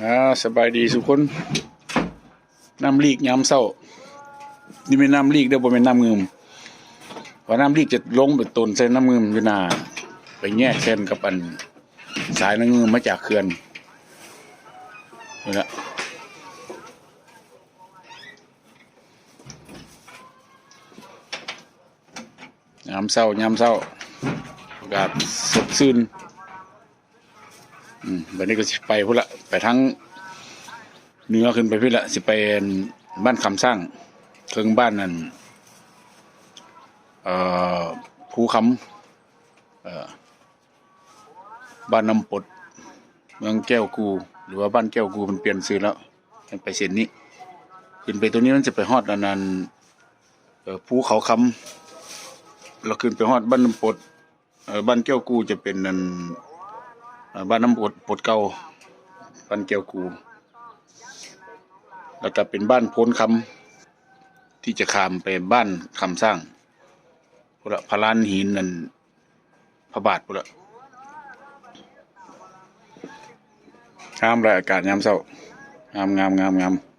ອ່າ ສະບາຍດີສູ່ຄົນ. ນ້ຳລີກຍາມເຊົ້າ ນີ້ແມ່ນນ້ຳລີກເດີ້ ບໍ່ແມ່ນນ້ຳງື່ມ ເພາະນ້ຳລີກຈະລົງໄປຕົນໃສ່ນ້ຳງື່ມຢູ່ໜ້າ ໄປແຍກເສັ້ນກັບອັນສາຍນ້ຳງື່ມມາຈາກເຂື່ອນ. ນີ້ລະ ຍາມເຊົ້າ ຍາມເຊົ້າ ອາກາດສົດຊື່ນ. ອືມ ບັດນີ້ກໍຊິໄປພຸ້ນລະ ໄປທາງເໜືອຂຶ້ນໄປພຸ້ນລະ ຊິໄປອັນບ້ານຄຳຊ້າງ ເທິງບ້ານອັນ ເອີ ພູຄຳ ເອີ ບ້ານນ້ຳປົດ ເມືອງແກ້ວກູ ຫຼືວ່າບ້ານແກ້ວກູ ເພິ່ນປ່ຽນຊື່ແລ້ວ. ຈັ່ງໄປເສັ້ນນີ້ ຂຶ້ນໄປຕົວນີ້ມັນຈະໄປຮອດອັນນັ້ນ ເອີ ພູເຂົາຄຳ ແລ້ວຂຶ້ນໄປຮອດບ້ານນ້ຳປົດ. ເອີ ບ້ານແກ້ວກູຈະເປັນອັນ ເອີ ບ້ານນ້ຳປົດ ປົດເກົ່າ ບ້ານແກ້ວກູ ແລ້ວກໍເປັນບ້ານໂພນຄຳ ທີ່ຈະຂ້າມໄປບ້ານຄຳຊ້າງ ພຸ້ນລະ ພະລານຫີນນັ້ນ ພະບາດພຸ້ນລະ. ງາມຫຼາຍ ອາກາດຍາມເຊົ້າ ງາມໆໆ.